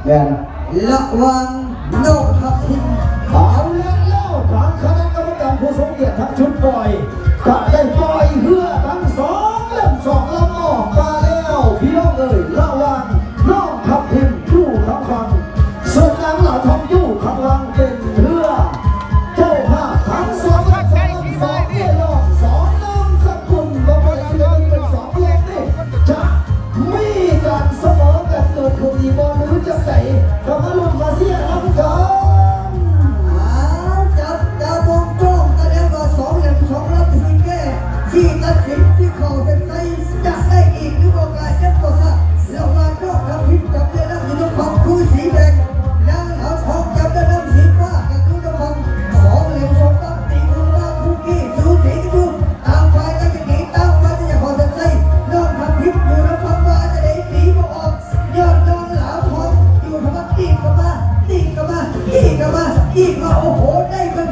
ແມ່ນ ລະຫວ່າງນ້ອງທັບທິມ ເອົາລະແລ້ວ ທາງຄະນະກຳມະການຜູ້ຊົງກຽດທາງຈຸດປ່ອຍ ກະໄດ້ປ່ອຍເຮືອທັງສອງເຫຼັ້ມສອງລຳອອກມາແລ້ວ ພີ່ນ້ອງເອີຍ ລະຫວ່າງນ້ອງທັບທິມຢູ່ທາງຝັ່ງ ສ່ວນນາງຫຼາວທອງຢູ່ທາງຫຼັງເປັນເຮືອ ເຈົ້າພາບທັງສອງເຫຼັ້ມສອງລຳສອງເອລອງສອງນາມສະກຸນ ບໍ່ວ່າຊິເປັນສອງເຫຼັ້ມນີ້ ຈະມີການສະເໝີກັນເກີດຂຶ້ນອີກບໍ່ ຫຼືຈັ່ງໃດ ກໍມາລຸ້ນມາເຊຍນຳກັນ. ອາ ຈັບຕາມອງຈ້ອງຕາແດງວ່າສອງເຫຼັ້ມສອງລຳທີ່ແກ້ ທີ່ຕັດສິນ ທີ່ເຂົ້າເສັ້ນໄຊ ຈະໄດ້ອີກຫຼືບໍ່ ກໍຍັງບໍ່ຊາບ. ລະຫວ່າງນ້ອງທັບທິມກັບແມ່ນາງຢູ່ທາງຝັ່ງຄືສີແດງ ນາງຂາວທອງກັບແມ່ນາງສີຟ້າ ກໍຄືທາງຝັ່ງສອງເຫຼັ້ມສອງລຳ ຕີມືມາຄູ່ກີ້ ສູສີກັນຢູ່ ຕ່າງຝ່າຍຕ່າງຈະຕີ ຕ່າງຝ່າຍຕ່າງຈະເຂົ້າເສັ້ນໄຊ ນ້ອງທັບທິມຢູ່ທາງຝັ່ງວ່າຈະໄດ້ຕີບໍ່ອອກ ຍ້ອນນ້ອງຫຼາວທອງຢູ່ທາງຝັ່ງ ຕີບເຂົ້າມາ ຕີບເຂົ້າມາ ຕີບເຂົ້າມາ ຕີບມາ ໂອ້ໂຫ ໄດ້ເບິ່ງ